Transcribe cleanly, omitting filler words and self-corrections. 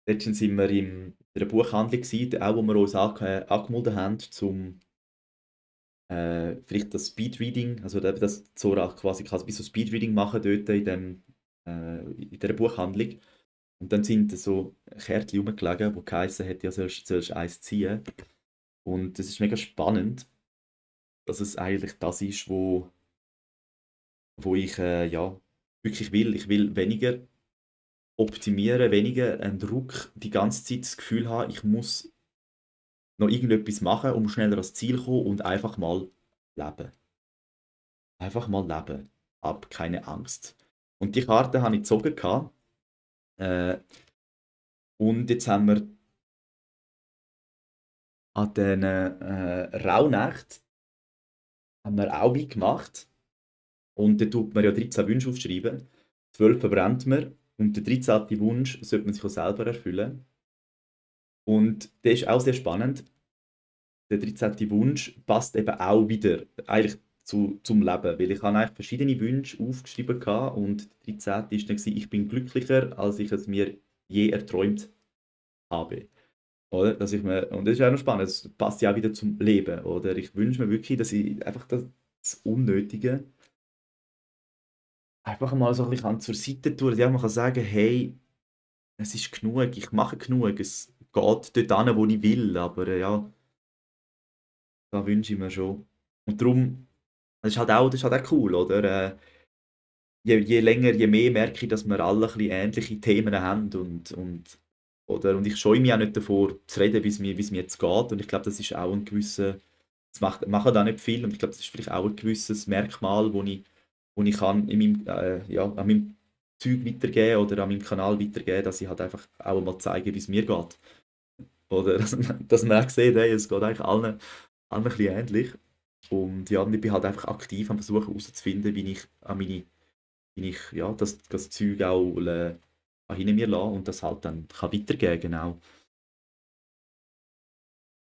Letztens sind wir in einer Buchhandlung gewesen, auch wo wir uns angemeldet haben, zum vielleicht das Speedreading, also das Zora quasi kann wie so Speedreading machen dort in dieser Buchhandlung. Und dann sind da so Kärtchen rumgelegen, wo geheißen hat, ja, sollst eins ziehen. Und es ist mega spannend, dass es eigentlich das ist, wo ich ja, wirklich will. Ich will weniger optimieren, weniger einen Druck, die ganze Zeit das Gefühl haben, ich muss noch irgendetwas machen, um schneller ans Ziel zu kommen und einfach mal leben. Einfach mal leben. Hab keine Angst. Und die Karte habe ich gezogen. Äh, und jetzt haben wir an den Rauhnacht haben wir auch mitgemacht. Und da tut man ja 13 Wünsche aufschreiben. 12 verbrennt man. Und der 13. Wunsch sollte man sich auch selber erfüllen. Und der ist auch sehr spannend. Der 13. Wunsch passt eben auch wieder eigentlich zum Leben, weil ich habe eigentlich verschiedene Wünsche aufgeschrieben gehabt und der 13. ist dann gewesen, ich bin glücklicher, als ich es mir je erträumt habe. Oder? Und das ist auch noch spannend, das passt ja auch wieder zum Leben, oder? Ich wünsche mir wirklich, dass ich einfach das Unnötige einfach mal so ein bisschen zur Seite tun, dass ich einfach mal sagen kann, hey, es ist genug, ich mache genug, es geht dort hin, wo ich will, aber ja, da wünsche ich mir schon. Und darum, das ist halt auch cool, oder? Je länger, je mehr merke ich, dass wir alle ein bisschen ähnliche Themen haben und ich scheue mich auch nicht davor zu reden, wie es mir jetzt geht. Und ich glaube, das ist auch ein gewisser, machen da nicht viel und ich glaube, das ist vielleicht auch ein gewisses Merkmal, wo ich kann ja, an meinem Zeug weitergeben oder an meinem Kanal weitergeben, dass ich halt einfach auch mal zeige, wie es mir geht. Oder dass man auch sieht, hey, es geht eigentlich allen ein bisschen ähnlich. Und ja, und ich bin halt einfach aktiv am Versuchen herauszufinden, wie ich ja, das Zeug auch hinter mir lasse und das halt dann kann weitergeben, genau.